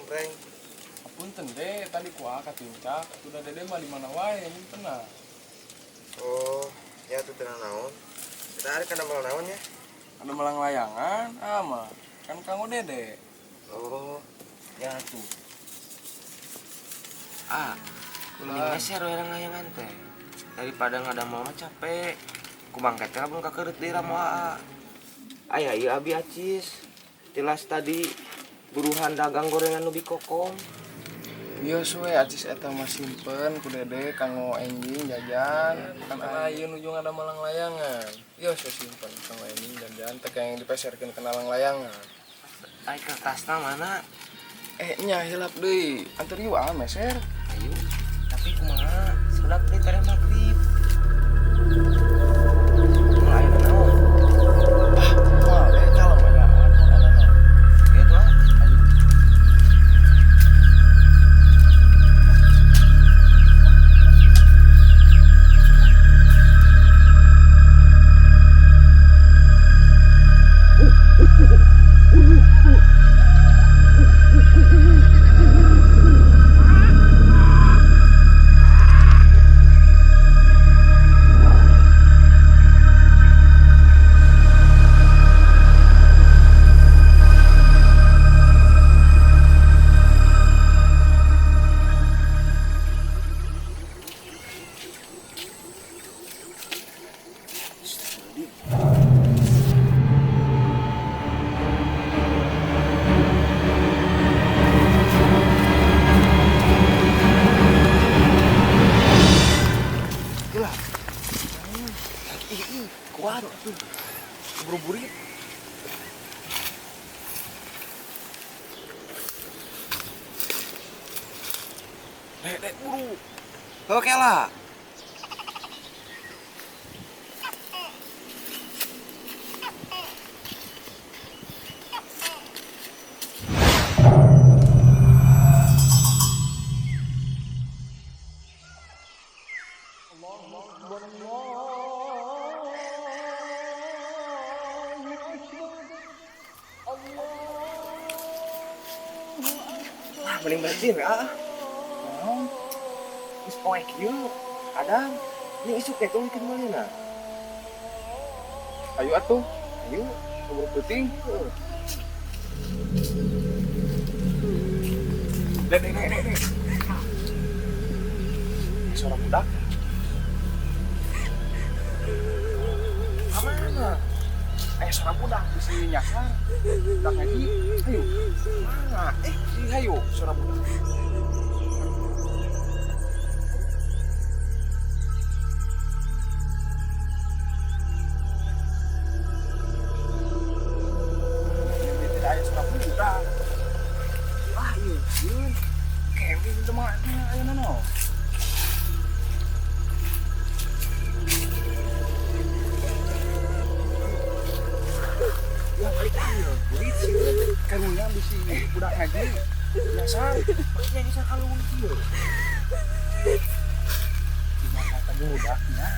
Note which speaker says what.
Speaker 1: Cempreng.
Speaker 2: Apunten Dek, tadi ku aa katincak, udah Dede mah di mana wae nyimpenna.
Speaker 1: Oh, ya tuh tenang naon. Kita hari kan damel naon ya?
Speaker 2: Ada melang layangan, ama kan kanggo Dede.
Speaker 1: Oh, ya tuh. Ah, mending meser we layangan teh. Daripada ngadamel mah capek. Ku bangket teh lamun kakeureut deui ramo aa. Aya ieu abi acis. Tilas tadi buruhan dagang gorengan nu bikokom.
Speaker 2: Bios we acis eta mah simpen ku Dede kanggo enjing jajan. Kan aya nuju ngadamel layangan. Bios we simpen kanggo enjing jajan teh yang dipeserkeun kana layangan.
Speaker 1: Ai kertasna mana?
Speaker 2: Nya hilap deui. Anter yuk ah meser.
Speaker 1: Ayo, tapi kumaha? Salat deui tareh magrib. Mulai naon?
Speaker 2: Ah, moal we kalem aya ana naon.
Speaker 1: Gitu ah.
Speaker 2: Ayo.
Speaker 1: Gila. Ih, ih, kuat tuh. Buru-buru.
Speaker 2: Dek, Dek, buru.
Speaker 1: Oke lah. Wah, mending berhenti ya.
Speaker 2: Naon?
Speaker 1: Geus poek ieu. Kadang ini isuk teh tuluy meulina.
Speaker 2: Ayo atuh,
Speaker 1: Ayo.
Speaker 2: keburu peuting. Dek, Dek, Dek, Dek, Dek. Suara budak. Kamana? Suara budak di sini nyasar. Budak ngaji. Ayo. Mana? Ayo, suara budak. Ini tidak ada suara budak. Wah, iya, iya. Kevin itu mah, ayo nano. Ya balik aja, burit sih. Karunya bisi budak ngaji. Nyasar,
Speaker 1: Makanya bisa kalung kieu.
Speaker 2: Gimana kata budaknya?